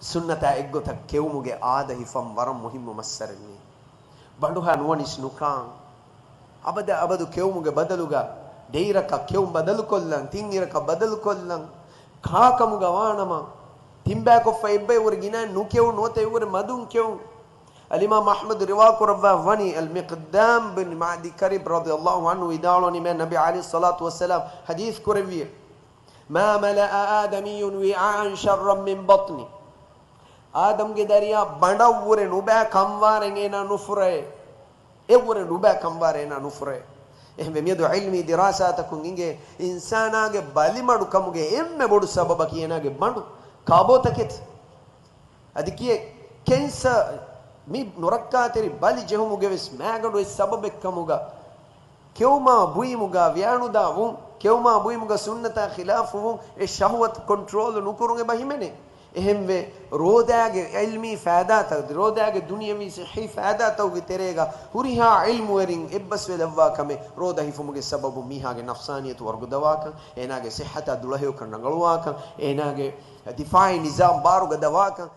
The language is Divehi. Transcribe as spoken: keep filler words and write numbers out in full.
ސުންނަތާ އެއްގޮތަށް ކެއުމުގެ އާދަ ހިފަން ވަރަށް މުހިއްމު މައްސަރެއް ނީ. ބަނޑުހާ ނުވަނިސް ނުކާން. އަބަދަށް އަބަދު ކެއުމުގެ ބަދަލުގަ ޑެއިރަކަށް ކެއުން ބަދަލުކޮށްލަން، ތިން އިރަކަށް ބަދަލުކޮށްލަން. ކާކަމުގަ ވާނަމަ، ތިންބައިކޮށްފަ އެއްބައި ވުރެ ގިނައިން ނުކެއުން ނުވަތަ އެއްވުރެ މަދުން ކެއުން. އަލްއިމާމް އަޙްމަދު ރިވާކުރައްވާ ވަނީ، އަލްމިޤްދާމް ބިން މަޢްދި ކަރިބް ރަޟިޔަﷲ ޢަންހު ވިދާޅުވަނީ، މޭ ނަބީ ޢަލައިހިއްޞަލާތު ވައްސަލާމް ޙަދީޘް ކުރެއްވިއޭ، ما ملأ آدمي وعاء شرا من بطنه. އާދަމްގެ ދަރިޔާ ބަނޑަށްވުރެ ނުބައި ކަންވާރެއް އޭނާ ނުފުރޭ. އެއްވުރެ ނުބައި ކަންވާރެއް އޭނާ ނުފުރޭ. އެހެންވެ، މިއަދު ޢިލްމީ ދިރާސާތަކުން އިނގޭ، އިންސާނާގެ ބަލިމަޑުކަމުގެ އެންމެ ބޮޑު ސަބަބަކީ އޭނާގެ ބަނޑު ކާބޯތަކެތި. އަދި ކިޔޭ، ކެންސަރ، މި ނުރައްކާތެރި ބަލި ޖެހުމުގެ ވެސް މާގަނޑު އެއް ސަބަބެއްކަމުގަ، ކެއުމާ ބުއިމުގަ ވިޔާނުދާ ވުން، ކެއުމާ ބުއިމުގަ ސުންނަތާ ޚިލާފު ވުން، އެ ޝަހުވަތު ކޮންޓްރޯލް ނުކުރުން އެބަ ހިމެނޭ. އެހެންވެ، ރޯދާގެ ޢިލްމީ ފައިދާތައް، ރޯދާގެ ދުނިޔަވީ ޞިއްޙީ ފައިދާތަކުގެ ތެރޭގަ ހުރިހާ ޢިލްމުވެރިން އެއްބަސްވެލައްވާ ކަމެއް، ރޯދަ ހިފުމުގެ ސަބަބު މީހާގެ ނަފްސާނިއްޔަތު ވަރުގަދަވާކަން، އޭނާގެ ޞިއްޙަތާ ދުޅަހެޔޮކަން ރަނގަޅުވާކަން، އޭނާގެ ދިފާޢީ ނިޒާމް ބާރުގަދަވާކަން،